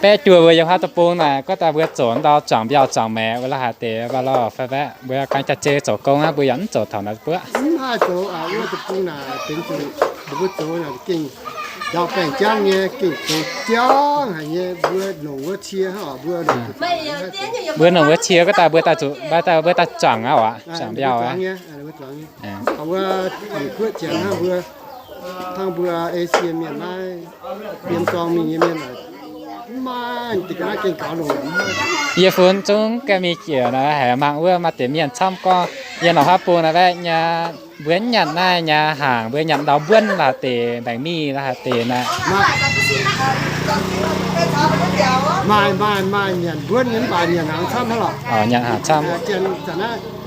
Baeqv juoh mbuo yiem huaav deic-bung naaic, gorngv daaih mbuo zoux ndau zuangx mbiauh zuangx maeqc wuov la'haic deix mv baac lorh fai baeqv mbuo ganh jaax-zei zoux gong aqv, mbuo yaac mv zoux taux naaiv buoqv. Mv haih zoux, wuov deic-bung naaic benx zuqc mbuo zoux naaic gengh ndau baengh jangv nyei, gengh zoux jangv haic nyei, mbuo longc wuov cie hnangv oc, mbuo longc mbuo longc wuov cie gorngv daaih mbuo daaih zuqc, mbuo daaih, mbuo daaih zuangx aqv oc, zuangx mbiauh aqv. Wuov, ninh guoqv janx hnangv mbuo, hnangv mbuo Esie mienh naaiv, yiem dorngh mingh nyei mienh naaic, mv maaih deix ga'naaiv gengh gaux longc. Yie funx zungv gaengh mingh jiex naaic, haiz mangc wuov maaih deix mienh camv gorngv, yiem norm huaav bung naaic baeqv nyei, mbuo nyanc naaiv nyei hnaangx, mbuo nyanc ndau mbuonv la'haic deix, mbaengx mingh la'haic deix naaic. Maaih, maaih, maaih nyanc mbuonv nyei mv baac nyanc hnaangx camv hnangv lorqc. Nyanc hnaangx camv.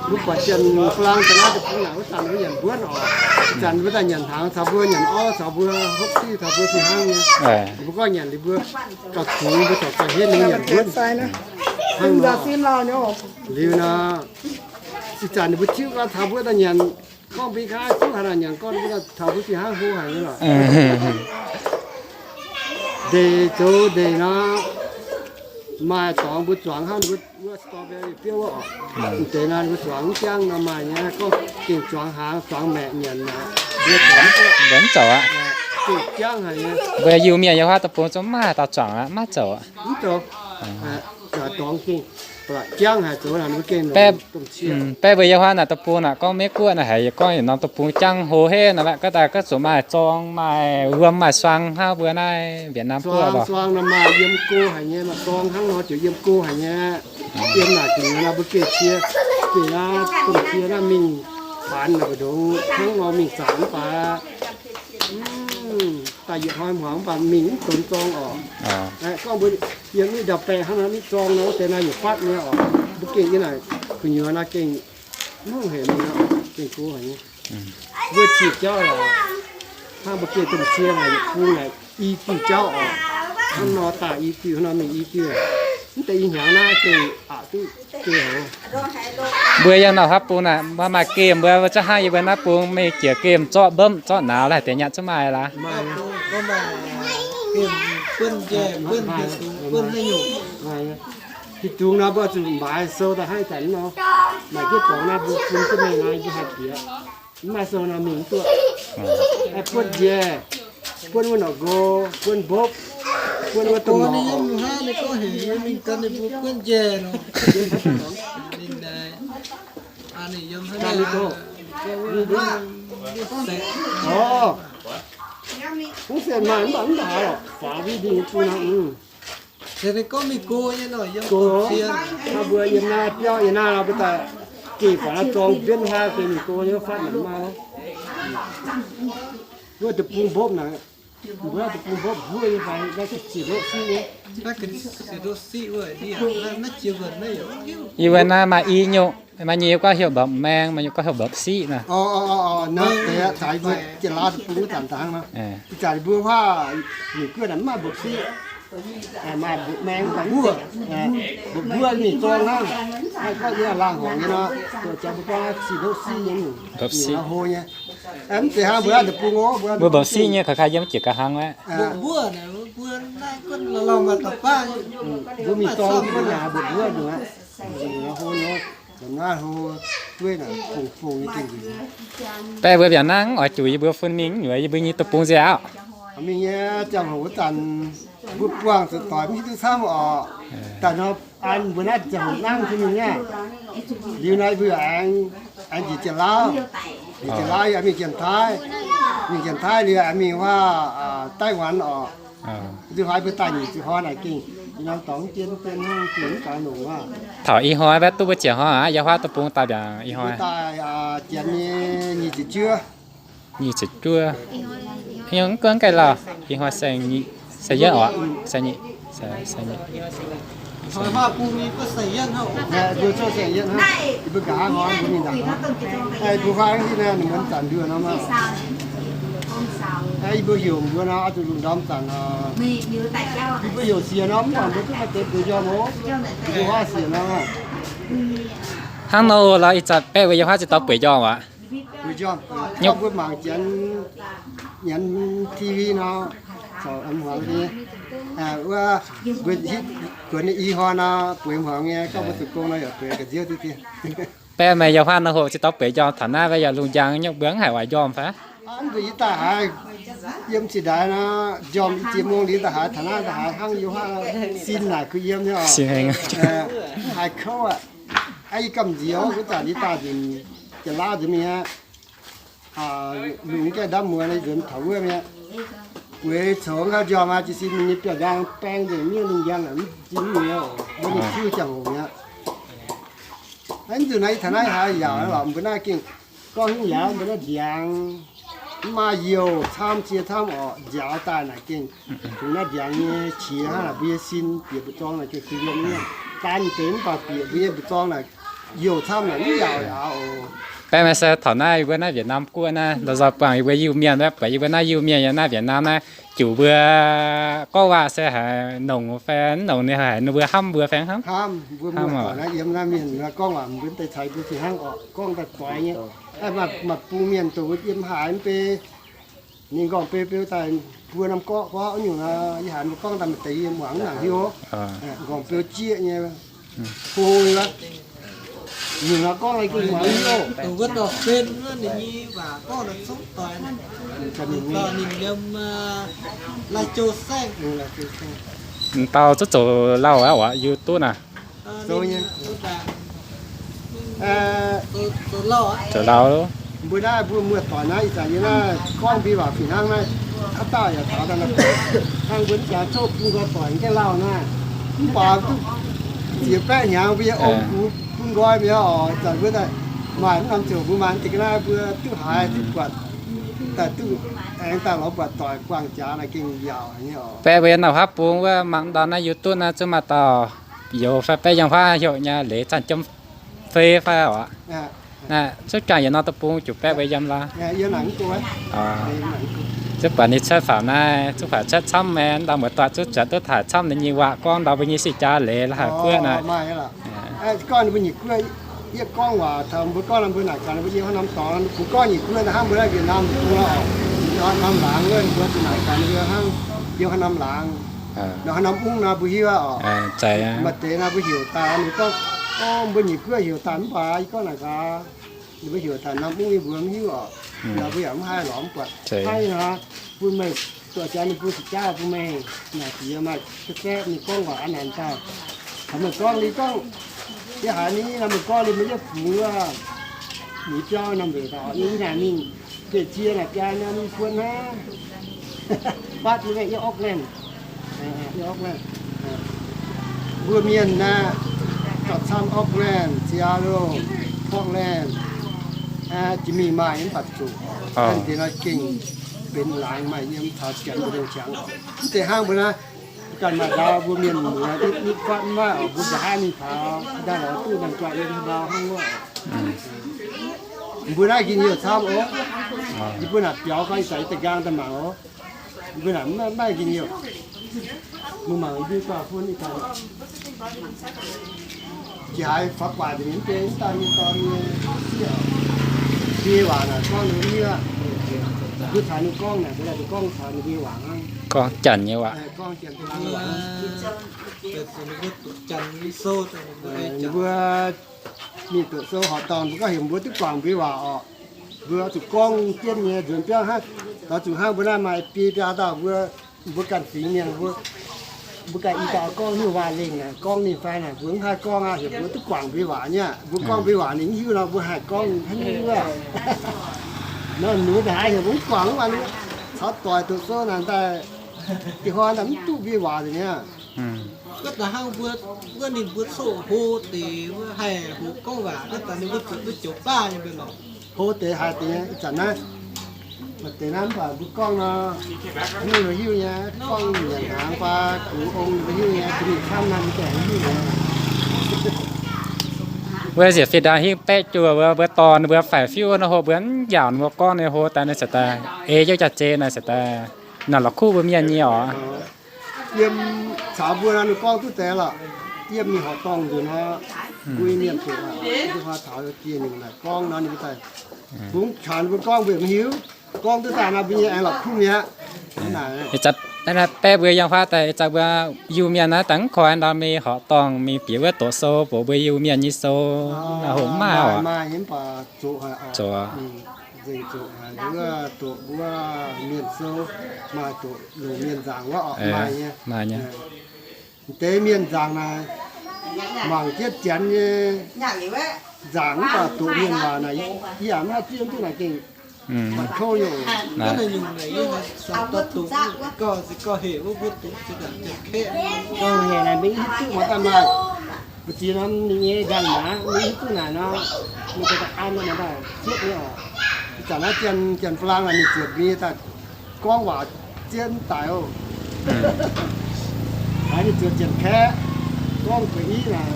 Mbuo buatc janx-faa-laang ga'naaiv deic-bung naaic wuov zanc mbuo nyanc mbuonv oc. Ih zanc mbuo daaih nyanc hnaangx caux mbuo, nyanc orv caux mbuo, hopv diuh caux mbuo fih hnangv nyei. Mbuo gorngv nyanc liuz mbuo gauh kungx, mbuo corc gauh henv ninh nyanc mbuonv. Hnangv nor liuz nor, ih zanc ninh mbuo tiuv gau caux mbuo daaih nyanc, gorngv mbuo ih hnoi zuqc haaix nor nyanc gorngv mbuo taux mbuo fih hnangv hlo haic nyei lorqc. Ndeic zoux ndeic nor, maaih dorngx mbuo zuangx hnangv mbuo wuov strawberry biouv wuov oc. Ndeic nor mbuo zuangx mv jangv nor maaih nyei, gorngv gengh zuangx hnaangx zuangx maeqc nyanc naaic, mbuo zuangx mv zoux aqv. Gengh jangv haic nyei. Mbuo Iu-Mienh yiem huaav deic-bung zungv maiv haaix dauh zuangx aqv, maiv zoux aqv. Mv zoux. Dorngx gengh jangv haic, zoux naaic mbuo gengh longc domh cie. Baeqv mbuo yiem huaav naaic deic-bung naaic gorngv Meiv-Guoqv naaic haiz yie gorngv yietc norm deic-bung jangv hlo henv naaic, gorngv daaih gorngv zuqc maaih zorng maaih wuom maaih suang hnangv mbuo naaiv Việt Nam guoqv lorqc. Suang nor maaih yiem go haic nyei, maaih zorng hnangv nor ziouc yiem go haic nyei. Yiem naaic gu'nyuoz nor mbuo gengh cie, gengh naaiv domh cie naaiv mingh faanx naaic mbu'ndongx hnangv nor mingh zanc mv baac daaih yietc hnoi hmuangx mv baac mingh mv donx zorng oc. Gorngv mbuo yiem mv ndau-baengh hnangv nor mv zorng nor wuov deix naaiv yietc fatv nyei oc. Mbuo gengh yiem naaic gu'nyuoz naaiv gengh mv hengx mingh, gengh go haic nyei. Mbuo ziex jauv lorqc. Hnangv mbuo gengh domh cie naaic yietc bung naaic i diuh jauv oc. Hnangv nor daaih i diuh, hnangv nor mingh i diuh. Mv deix i hnyangx naaiv gengh aqc duqv geh haic. Mbuo yiem naaiv huaav bung naaic, mbuo maaih gemh mbuo za'gengh hnangv yie mbuo naaiv bung mingh jiex gemh zorqv mbopv zorqv nauz la'haic deix nyanc zungv maaih lorqc. Buonv njaeh, buonv dungz, buonv haaix nyungc. Dungz nor mbuo zuqc maaiz sou daaih hnangv ih zanc nor. Maaih jienv dorngx naaiv mbuo bun jienv mengh naaiv mbuo haih bieqc. Mv maaih sou nor mingh mv duqv. Buonv njaeh, buonv wuov norqc nqo, buonv mbopv, buonv wuov domh norqc. Ninh gorngv heuc yie mingh gan ninh mbuo buonv njaeh nor. Ninh, ninh, ninh yiem haaix? Orv, mv se maaih mv baac mv haaix lorqc, faaux mv dingh bun nor. Ninh gorngv mingh go nyei nor, yiem go. Hnangv mbuo yiem naaiv biauv yiem naaiv nor, mbuo daaih geh faaux naaiv zorng mbienv huaav geh mingh go nyei, fatv naaic maaih. Wuov deic-bung mbopv naaic, mbuo deic-bung mbopv mbuov nyei fai naaiv ga'ziex ndoqv siqv nyei. Yie wuov naaiv maaih i nyungc, maaih nyungc yie gorngv heuc mbopv maeng, maaih nyungc gorngv heuc mbopv siqv naaic. Ih zanc mbuo huaav Iu-Mienh guoqv naaic mv maaih mbopv siqv. Maaih mbopv maeng, mbopv mbuov, mbopv mbuov mingh zorng hnangv. Naaiv gorngv yie laangh horngc nyei nor, jangx mbuo gorngv ziex ndoqv siqv nyei, mbopv siqv hlo nyei. Mv zeiz hnangv mbuo naaiv deic-bung oc, mbuo mbopv siqv nyei, kaaix kaaix yiem jiex ga'hlang aqv. Mbuo mingh zorng mbuo naaic mbopv mbuov nyungc aqv. Naaiv hlo, naaiv hlo, dueiv naaic fongc fongc nyei gengh nzunc. Baeqv mbuo mbiaauc naaiv oix juix yie mbuo fun mingh nyuoz yie mbuo nyei deic-bung nzengc aqv. Mingh nyei ziangh hoc wuov zanc mbuo buangh zuqc doic mv hiuv duqv camv oc. Daaih nor an mbuo naaiv ziangh hoc nangv fun mingh nyei. Liuz nor yie mbuo aengx, aengx njiec Janx-Laauv, njiec Janx-Laauv yaac mingh Janx-Taiv, mingh Janx-Taiv liuz aengx mingh wuov Taiv-Wanx oc. Nzunc haaix mbuo daaih nyic ziepc hnoi naaic gengh, ih norm dorngx jienv jienv hnangv gengh mv gaux longc wuov. Taux ih hnoi mbaeqv duqv mbuo ziepc hnoi aqv, yiem huaav deic-bung daaih mbiaauc ih hnoi. Daaih Janx nyei nyic ziepc juov. Nyic ziepc juov. Nyungc mv gunv gaengh lauh, ih hnoi saeng nyic, saeng yietv oc, saeng nyic, saeng nyic. Yie mbuo heuc mbuo nor, zuqc lungh ndorm zanc, yie mbuo heuc siec nor, mv baac mbuo duqv maaih deix bueix njormh oc. Mbuo huaav siec nor. Hnangv nor lorz ih zanc baeqv mbuo yiem huaav ziex dauh bueix njormh aqv. Bueix njormh, mbuo mangc Janx, Janx T V nor. Muangx nyei, wuov, mbuo hitv guonx nyei i hnoi nor, bueix muangx nyei, gorngv mbuo zoux gong nor yaac bueix ga'nziouv diqv diqv. Baeqv meih yiem huaav nor hoc ziex dauh bueix njormh taux naaiv, yaac lungh njang nyei, mbuo mv haiz waac njormh fai? Mv baac yie daaih haaix, yiem zinh ndaix nor, njormh i ziex mong liuz daaih haaix, taux naaiv daaih haaix hnangv yiem huaav, sin naaic kuh yiem nyei oc. Mv haiz kouv aqv. Yie gamh nziex wuov zanc yie daaih nzunc Janx-Laauv nzunc mingh aqv. Lungh gaengh ndamv muonz nzuonx taux wuov mi'aqv. Bueix coux nqaai njormh aqv, jiez sin ninh nyei biauv-nqaang baeng nzengc miev lungh njang aqv, mv jin mv nyei oc, mbuo ninh tiuv ziangh hoc mi'aqv. Aa, nzunc naaiv yie taux naaiv haaix yaauc lorqc, mbuo naaiv gengh gorngv hingv yaauc mbuo naaiv ndiangx, mv maaih youh camv cie camv orqc, nziaaux daaih naaic gengh kungx naaiv ndiangx nyei qiex hnangv naaic, mbuo nyei sin bieqc mbu'zorng naaic gengh kuh yiem nyei. Daan deix mv baac bieqc mbuo nyei mbu'zorng naaic youh camv naaic mv yaauc aqv oc. Baeqv meih se taux naaiv yie mbuo naaiv Việt Nam guoqv naaiv, la'nzoih buangh yie mbuo Iu-Mienh, mv baac yie mbuo naaiv Iu-Mienh yiem naaiv Việt Nam naaiv, juqc mbuo gorngv waac se haiz nongc fai mv nongc, ninh haiz ninh mbuo hnamv mbuo fai hnangv? Hnamv, mbuo muoz-doic naaiv yiem naaiv mienh gorngv waac mbuo deix caux mbuo fih hnangv oc, gorngv daaih doix nyei. Maaih bung mienh dongh wuov yiem haaix mv bei, ninh nqorngv beu beu daaih mbuo norm gorqv gorqv nyungc, yie haiz mbuo gorngv daaih maaih deix yie muangx mv nangc hiuv. Nqorngv beu jieqv nyei, hlo nyei, nyungc nor gorngv lai gengh muangx hiuv. Dongh wuov dorh sen wuov ninh nyei waac gorngv daaih zungv doic. Ninh liemh lai-jou saengv. M'dauh zungv zoux lauh aqv, YouTube naaic. Zoux nyei. Zoux lauh. Mbuo naaiv mbuo muoz-doic naaiv ih zanc yie naaiv gorngv mbuo waac fih hnangv naaiv, haaix dauh yaac taux daaih hnangv mbuo jaax zouv bun nqoi doic gaengh lauh naaiv. Mv baac duqv ziex baeqv hnyangx mbuo yie ong gux bun nqoi mi'aqv oc. Ih zanc mbuo daaih maaih mv norm ziouc mbuo maaih deix ga'naaiv mbuo duqv haiz duqv buatc, daaih duqv aengx daaih lorz buatc doic guangc jaax naaic gengh yaauc nyei oc. Baeqv mbuo yiem naaiv huaav bung wuov mangc ndau naaiv YouTube naaiv zungv maaih dauh youz fai baeqv yiem huaav heuc nyei leiz zanc jomv fei fai oc. Naaiv zungv jangx yietc norm deic-bung juqc baeqv mbuo yiem lorqc. Zungv buatc ninh cuotv faaux naaiv, zungv faaux cuotv camv maengx ndau muoz-doic zungv zuotc duqv taaih camv ninh nyei waac gorngv ndau mbuo nyei sih jaax leiz la'haic guoqv naaic. Gorngv ninh mbuo nyic guoqv, yie gorngv waac taux mbuo gorngv mbuo naaic gaax ninh mbuo yiem haaix norm dorngx, ninh mbuo gorngv nyic guoqv hnangv mbuo naaiv Việt Nam oc, norm laangz wuov ninh mbuo zuqc naaic gaax ninh mbuo hnangv yiem haaix norm laangz, haaix norm ungv nor mbuo hiuv oc. Maaih deix nor mbuo heuc daaih ninh gorngv, o, mbuo nyic guoqv heuc daaih mv baac yie gorngv naaic gaax, ninh mbuo heuc daaih norm ungv yie mbuo mv hiuv oc. Mbuo yaac mv haih lorz mv buatc. Haih nor, bun meih dorh jaax ninh bun sic jaav bun meih naaic jiex maaih ga'saeqv ninh gorngv waac aqv naaic daaih. Taux meih gorngv ninh gorngv, yie haiz ninh nor meih gorngv ninh mbuo yietv fungx wuov, ninh biauv norm weic daaih yie naaic mingh geh jiex naaic biaa norm mingh buon hnangv. Fatv nyei yiem Auckland. Yiem Auckland. Mbuo mienh naaiv, gauh camv Auckland, Seattle, Portland, jiex mingh maaih mv baac zuqc. Deix nor gengh benx laangz maaih yiem taux janx mbuo longc qangx. Mv deix hnangv mbuo naaiv, ganh maaih ndau mbuo mienh muoz nitv fatv mv maaih oc, mbuo nqa'haav mingh taux ndau lorz duqv mangc guanh yiem ndau hnangv wuov. Mbuo naaiv njien-youh camv oc. Yie mbuo naaic biaux fai ih zanc yie da'nqaang daaih mangc oc. Mbuo naaic mv maaih njien-youh. Mbuo mangc yie mbuo guaax fun ih zanc, jiex haaix faaux guaax nzengc mv bei mv daan nyei dorn nyei sieqv. Mbuo nyei waac naaic gorngv ninh mbuo mv hiuv aqv. Mbuo caux ninh gorngv naaic, mbuo laih mbuo gorngv caux ninh mbuo nyei waac hnangv. Gorngv janx nyei waac. Gorngv janx nyei waac. Ninh mbuo mingh doqc sou horqc dorngh mbuo gorngv heuc mbuo duqv guangc mbuo nyei waac orqc. Mbuo zuqc gorngv jienv nyei nzuonx biauv hnangv, zuqc hnangv mbuo naaiv maaih biei biaa dauh mbuo, mbuo ganh fingx mienh mbuo, mbuo ganh i dauh gorngv hiuv waac lengh naaic, gorngv ninh fai naaic mbuo mv haih gorngv aqv. Heuc mbuo duqv guangc mbuo nyei waac nyei aqv. Mbuo gorngv mbuo nyei waac ninh mv hiuv nor mbuo haih gorngv hnangv nyei wuov. Nor ninh mbuo haiz heuc mbuo mv guangc wuov, caux doic doqc sou naaic daaih, ih hnoi naaic mv duqv mbuo nyei waac nzengc nyei aqv. Wuov da'hnangv mbuo, wuov ninh mbuo coqv hlo deix wuov haih hoqc gorngv waac, wuov da'hnangv ninh mbuo zuqc duqv joux baav nyei mbuo lorqc. Hlo deix haiz deix nyei, ih zanc naaiv, maaih deix naaiv mv baac mbuo gorngv nor, mv hiuv nyei, gorngv nyanc hnaangx fai kungx ong mbuo hiuv nyei, mbuo mingh camv naaiv mbuo daaih mv hiuv nyei. Wuov nzieqc fih ndaangc hingv baeqv juoh wuov, mbuo dorh ninh mbuo faix fiuv nor hlo, mbuo mv njaaux ninh mbuo gorngv nyei hlo daaih, ninh cingx daaih ei jienv jaax-zei naaic cingx daaih naaic la'kuqv mbuo mienh nyei oc. Yiem caux mbuo naaiv ninh gorngv duqv deix lorqc. Yiem mingh horqc dorngh nzunc hnoi, mbuo mienh zuqc hnoi taux jiex nyungc naaic gorngv nor ninh mbuo daaih bungx caux ninh mbuo gorngv mbuo yaac mv hiuv. Gorngv duqv daaih nor mbuo nyei aengx la'kuqv mi'aqv. Ih zanc Baeqv mbuo yangh huaav daaih, ih zanc mbuo Iu-Mienh naaiv daaih mv koi ndau mingh horqc dorngh mingh bieqc wuov doqc sou, bieqc mbuo Iu-Mienh nyei sou, naaiv hoc maaih oc. Zoqc, nzengc zoqc, wuov doqc mbuo mienh sou, maaih doqc longc mienh nzaangc wuov oc, maaih nyei. Maaih nyei. Deix mienh nzaangc naaic, mangc jienv Janx nyei nzaangc mv baac doqc mienh waac naaic, yie yaac mv haih zieqv duqv naaic gengh buatc kouv nyei oc. Gorngv hec naaic mbuo hiuv duqv mv daaih maaih, mbuo ziex norm ninh nyei nzaangc naaic, mbuo hiuv duqv naaic nor, mbuo ganh an nor maaih zieqv nyei oc. Ih zanc naaiv Janx-Faa^lang naaic ninh zuotc mbuo nyei daaih gorngv waac zieqv mv daic oc. Haiz ninh zuotc Janx-Kaeqv gorngv gu'nyuoz naaic,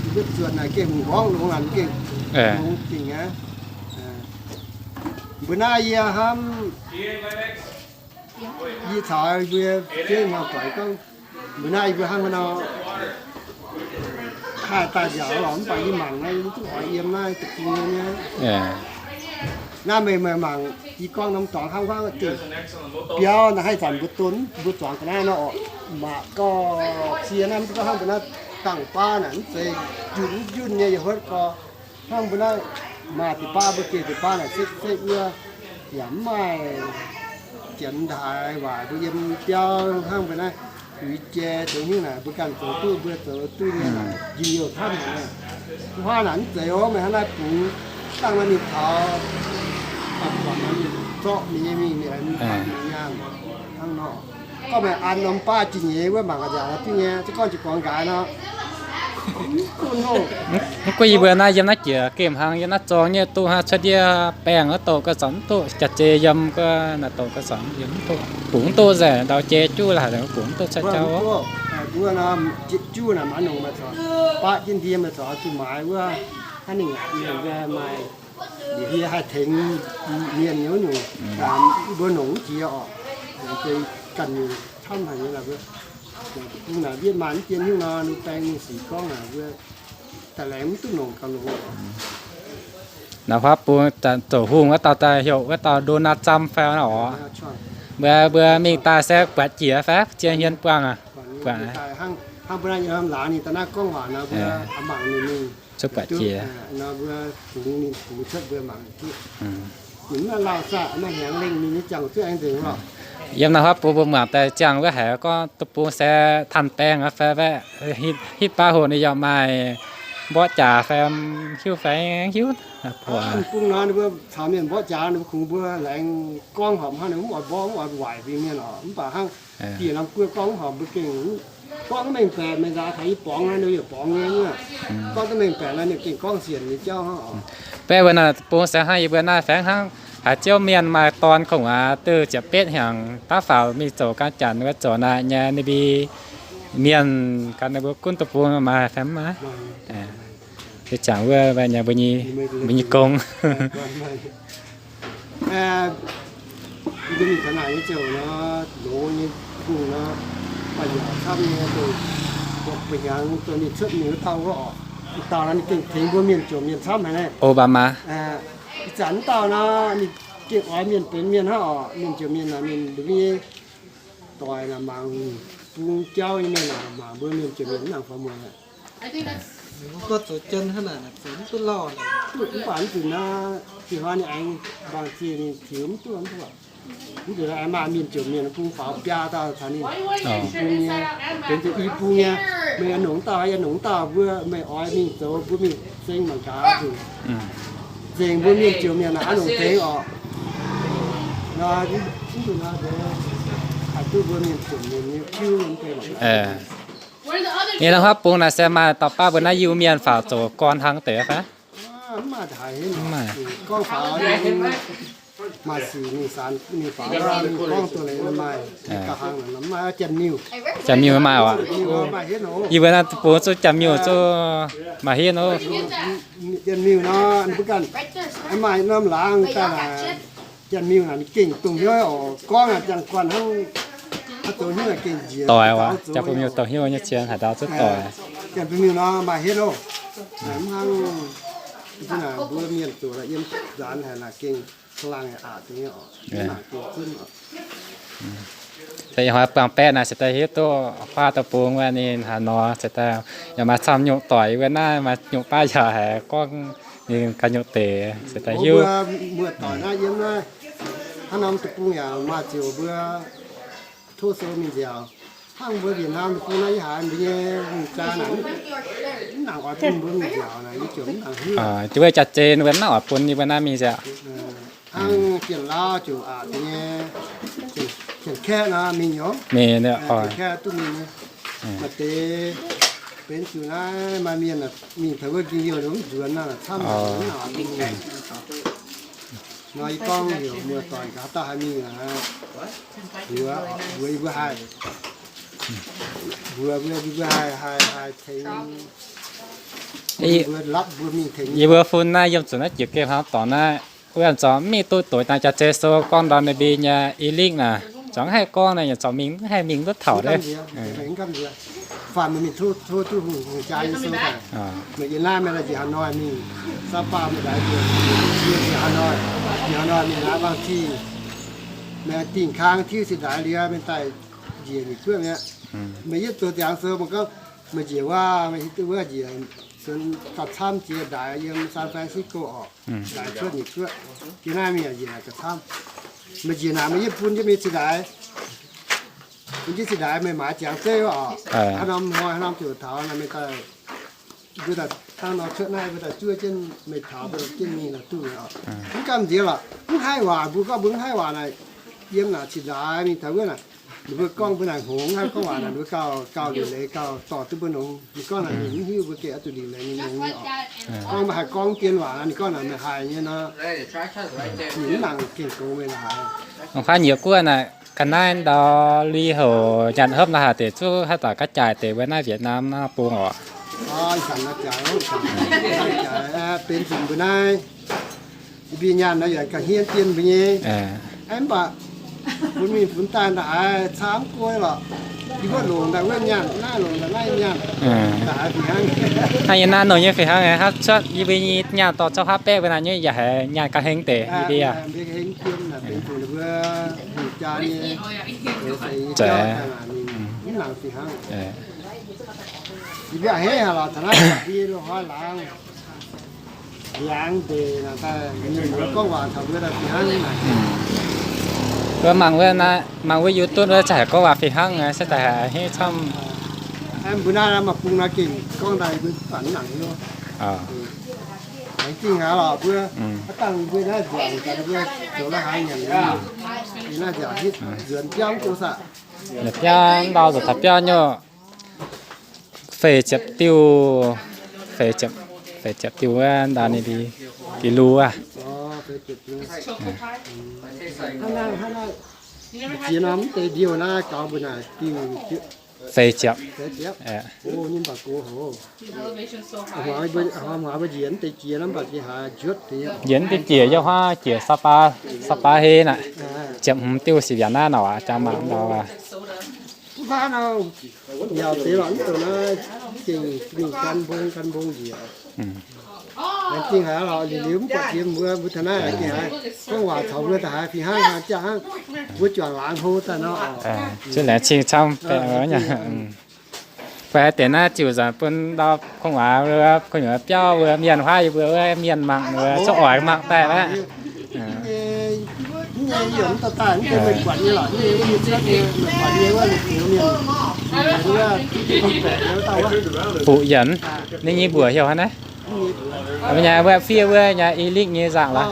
mbuo zuotc naaic gengh m'nqorngv longx naaic, gengh longx dingc aqv. Mbuo naaiv yie hnamv, yie caux mbuo jienv hnangv doic gorngv, mbuo naaiv yie mbuo hnangv nor haih daaih nziaauc lorqc, mv baac yie mangc naaiv yie duqv oix yiem naaiv deic-bung nyei. Naaiv meih, meih mangc yie gorngv norm dorngx hnangv huaangv dingc biauv naaiv, haih zanc mbuo don mbuo zuangx ga'naaiv nor oc, maaih gauh cie naaiv mv duqv hnangv mbuo naaiv dangh baav naaic mv zeiz njunh mv njunh nyei, yaac huotv gorx. Hnangv mbuo naaiv maaih deix baav, mbuo geh deix baav naaic setv setv wuov, yaac mv maaih Janx-Taiv waac mbuo yiem biauv hnangv mbuo naaiv uix jai zoux hnyouv naaic, mbuo ganh zoux duqv, mbuo zoux duqv nyei naaic, njien-youh camv haic. Huaav naaic mv zeiz oc, meih hnangv naaiv bungx dangh naaiv mingh taux, zorqv ninh nyei mingh, ninh aengx mingh nyaanh hnangv nor. Gorngv meih an norm baav jiex nyeiz wuov mangc gaax nziaauc duqv nyei, se gorngv jiex gorngx nqaaix nor, mv gunv hov. Mv gunv yie mbuo naaiv yiem naaiv jiex gemh hlang, yiem naaiv zorng nyei duqv hnangv cuotv ndiev baengh wuov doqc ga'zanc mv duqv, jaax-zei yiem ga'naaiv doqc ga'zanc yiem mv duqv, bungx mv duqv nzengc, ndau jai juv laaix bungx mv duqv cuotv jauv. Mbuo nor, jieqv juv naaic maaiz nongc maaih corc, baqv jienv ndie maaih corc zuqc maaiz wuov, hnangv ninh ngaatc mienh maaih, yie haih tengx mienh nyei wuov nyungc, mbuo nongc mv jiex oc, ganh nyungc camv haic nyei laaix mbuo. Bung naaic mbietv maaih mv jien hnyouv nor, ninh baeng ninh sic gorngv naaic mbuo daaih laengz mv duqv nongc gauh longx. Naaiv huaav bung zoux hungh wuov dauh daaih heuc wuov dauh Donald Trump fai nor oc. Mbuo, mbuo mingh daaih se buatc jiex fai zien hmien buangh aqv. Buatc hnangv mbuo naaiv yiem laangz ninh daaih naaiv gorngv waac nor, mbuo mangc ninh mingh zuqc buatc jiex nor, mbuo bungx ninh bungx cuotv mbuo mangc duqv. Ninh mv maaih lauh saah, maaih hnyangx lengh ninh nyei jangx zuqc aengx nzengc lorqc. Yiem naaiv huaav bung mbuo mangc daaih ziangh wuov haic gorngv deic-bung se Tan Baeng fai, hitv baav hoc ninh yaac maaih mborqv jaax fai, hiuv fai hiuv. Bung nor ninh mbuo caux mienh mborqv jaax, ninh mbuo kungx mbuo laengz gorngv horpc hnangv, ninh mv oix mborqv mv oix waaic mbuo mienh oc. Mv baac hnangv dieh norm guoqv gorngv mv horpc mbuo gengh gorngv mengh baeqc, meih nzaaux taux yie borngz naaiv, ninh yaac borngz nyei. Gorngv duqv mengh baeqc naaiv ninh gengh gorngv sienc nyei jauv hnangv oc. Baeqv wuov naaic bung se hnangv yie mbuo naaiv faengx hnangv haaix ziouv mienh maaih dorn kungx aac, duqv ziepc betv hnyangx daav faaux mingh zoux ganh janx wuov zoux naaic nyei, ninh mbuo mienh ganh ninh mbuo gunv deic-bung maaih fai mv maaih. Se jangx wuov nyei mbuo nyei gong. Mbuo mingh taux naaic nyei ziouc nor, loz nyei kungx nor, baac yaac camv nyei, dongh mbuo hnyangx dongh ninh cuotv mingh wuov dauh wuov oc. Wuov dauh nor ninh gengh tengx mbuo mienh jomc mienh camv haic naaiv. Obama. Ih zanc wuov dauh nor ninh gengh oix mienh benx mienh hnangv oc. Mienh jomc mienh naaic, mienh ndongc nyei doic naaic mangc bung jauv nyei mienh naaic, mangc mbuo mienh jomc mienh mv nangc faaux mueic aqv. Mv baac mv zuqc naaiv, fih hnoi ninh aengx mbaang zienh ninh tiux mv duqv, mv duqv. Mv nzunc aengx maaih mienh jomc mienh bung faaux biaa dauh caux ninh bung nyei, benx zuqc i bung nyei. Meih yaac nongc dauh, yaac nongc dauh, mbuo meih oix mingh zoux, mbuo mingh seng mangc gaax zuqc nzengc mbuo mienh jomc mienh naaic aqv nongc deix oc. Nor, mv nzunc nor, haih duqv mbuo mienh jomc mienh nyei kiu mv deix. Ninh naaiv huaav bung naaic se maaih dauh baav mbuo naaiv Iu-Mienh faaux zoux gorn hnangv deix fai? Mv maaih haaix, gorngv faaux maaih sic ninh sanx ninh faaux, ninh gorngv duqv leiz maaih gauh hnangv nor, maaih Janx-Miuh. Janx-Miuh maaih oc. Yie mbuo naaiv bung zuqc Janx-Miuh zuqc maaih hietv oc. Janx-Miuh nor, mbuo ganh maaih norm laangz daaih naaic, Janx-Miuh naaic ninh gengh dongh hnyouv oc, gorngv naaic ziangh guanh hnangv, hnangv zoux hnyouv naaic gengh njiec doic oc. Janx-Miuh dongh hnyouv nyei cien haaix dauh zuqc doic. Janx-Miuh nor maaih hietv oc. Mv hnangv mbuo mienh zoux naaic yiem nzaanx haic naaic gengh laangh aqc deix oc. Naaic gengh zunv oc. Deix ih hnoi buangh baeqv naaic se daaih hiuv duqv huaav deic-bung wuov ninh haaix nor, se daaih yaac maaih camv nyungc doic wuov naaiv, maaih nyungc baav yaac haiz gorngv ninh ganh nyungc deix se daaih hiuv. Mbuo muoz-doic naaiv yiem naaiv, hnangv norm deic-bung yaac maaih ziouc mbuo tov sou mingh nziaauc. Hnangv mbuo Việt Nam deic-bung naaiv yie haiz mbuo nyei hungh jaa naaic, mv nangc oix bun mbuo mingh nziaauc naaic, yie ziouc mv nangc hiuv. Jiex wuov jaax-zei wuov naaiv oix bun yie mbuo naaiv mingh nziaauc. Hnangv Janx-Lauv ziouc aqc nyei, Janx-Kaeqv nor mingh nyei. Mingh, Janx-Kaeqv duqv mingh nyei. Maaih deix benx zuqc naaiv maaih mienh mingh taux wuov ging youh mv nzuonx naaic, camv mv nangc mingh. Nor yie gorngv heuc muoz-doic nqa'haav dauh haih mingh aqv, mbuox, mbuox yie mbuo haih, mbuox mbuo, mbuo haih, haih, haih tengx mbuo, lapv mbuo mingh tengx. Yie mbuo fun naaiv yiem zuqc naaiv jiex gengh hlauv dorngx naaiv, wuov zanc mv mingh duqv doix dangh jaax-zei sou gorngv ndau ninh mbuo nyei i lingv naaic, zuangx haih gorngv naaic, yaac zuangx mingh mv haih mingh duqv taux deix. Faanh meih mingh tov, tov duqv hungh jaa nyei sou daaih. Meih yiem naaiv meih daaih njiec Hà Nội mingh, Sapa meih daaih njiec, njiec Hà Nội, njiec Hà Nội mingh laaix bangc ti, meih dingh kang tiuv se daaih liuz meih daaih njiec nyei guoqv mi'aqv. Meih yietv zoux ziangx sou meih gorngv meih njiec wuov, meih hiuv duqv wuov njiec, sunx gauh camv jiex ndaix yiem San Francisco orqc, ndaix cuotv nyei guoqv. Jiex naaiv mingh yaac njiec naaic gauh camv. Meih njiec naaic meih yietv bun jienv mingh se daaih. Bun jienv se daaih meih maaiz ziangx zeiv oc. Hnangv norm hnoi hnangv norm ziouc taux naaic meih daaih, mbuo daaih hnangv nor cuotv naaiv mbuo daaih zuov jienv meih taux mbuo jienv mingh naaic duqv oc. Mv gamh nziex lorqc, mv haih waac, mbuo gorngv mbuo mv haih waac naaic, yiem naaic cin-nzaaix mingh taux wuov naaic, ninh mbuo gorngv mbuo naaic hngongx, mv haih gorngv waac naaic, ninh mbuo gauh, gauh liuc leiz gauh dorh duqv mbuo longx. Ninh gorngv naaic ninh mv hiuv mbuo gengh oix zuqc liuc leiz nyei longx nyei oc. Gorngv mbuo haih gorngv dien waac naaic, ninh gorngv naaic meih haih nyei nor, ninh mv nangc gengh goux meih naaic. Mangc fai nyiex guoqv naaic, ga'naaiv ndau lui houc nyanc hopv naaiv haaix deix zuqv haaix dauh ga'jaaix deix mbuo naaiv Việt Nam naaiv bung oc. Benx zunc mbuo naaiv, yie mbuo nyanc naaiv yaac ga'hmien dien mbuo nyei. Mv baac funx mingh funx daaih ndaaih haiz camv guai lorqc. Yie mbuo longc daaih wuov nyanc, naaiv longc daaih naaiv nyanc, ndaaih haiz fih hnangv. Hnangv yie naaiv longc nyei fih hnangv aqv, hnangv cuotv yie mbuo nyei nyaanh dorh zauv haav baeqv mbuo naaic nyei yaac haiz nyanc ga'hmien deix yie mbuo. Mbuo hengx jienv naaic benx zunc ninh mbuo hungh jaa nyei, mv nangc fih hnangv. Yie mbuo a'hneiv haic lorqc, taux naaiv yie lo hnoi laangz, laangz ndeic naaic daaih mienh muoz gorngv waac taux mbuo daaih fih hnangv naaic. Mbuo mangc wuov, mangc wuov YouTube wuov, za'gengh gorngv waac fih hnangv, se daaih a'hneiv camv. Mbuo naaiv maaih bung naaiv gengh gorngv daaih mbuo mv baac mv nangc hnyouv. Laengz zingh haic lorqc mbuo, aav dangh mbuo naaiv nzuonx daaih mbuo zoux la'haaix nyanc, naaiv nziaauc hitv nzuonx biauv mv go saah. Biauv ndau zoux taux biauv nyei. Feix ziepc diuh, feix ziepc, feix ziepc diuh wuov ndau ninh mbi, mbi lu aqv. Feix ziepc. Njiec mv deix jiex yiem huaav jiex Sapa, Sapa hei naaic, ziepc hmz diuh sic mbiaauc naaiv nor aqv, jangx mangc ndau aqv. Mbiaauc deix lorqc, mv dongh naaiv gengh mingh gan mbong gan mbong njiec. Laengz zingh haic lorqc, liuz liuz mv buatc jiex mbuo, mbuo taux naaiv gengh haiz gorngv waac caux mbuo daaih haiz fih hnangv, haiz jaax hnangv, mbuo juangc laangz hlo daaih nor. Zunv laengz zingh camv. Fai deix naaiv ziouc nzanc bun ndau kungx waac, kungx biauv wuov mienh huaav yie mbuo wuov mienh mangc wuov, zungv oix mangc daaih aqv. Fuqv Yienx, ninh nyei mbuox heuc haaix naaiv? Nyei wuov fiev wuov nyei i lingv nyei nzangc lorqc.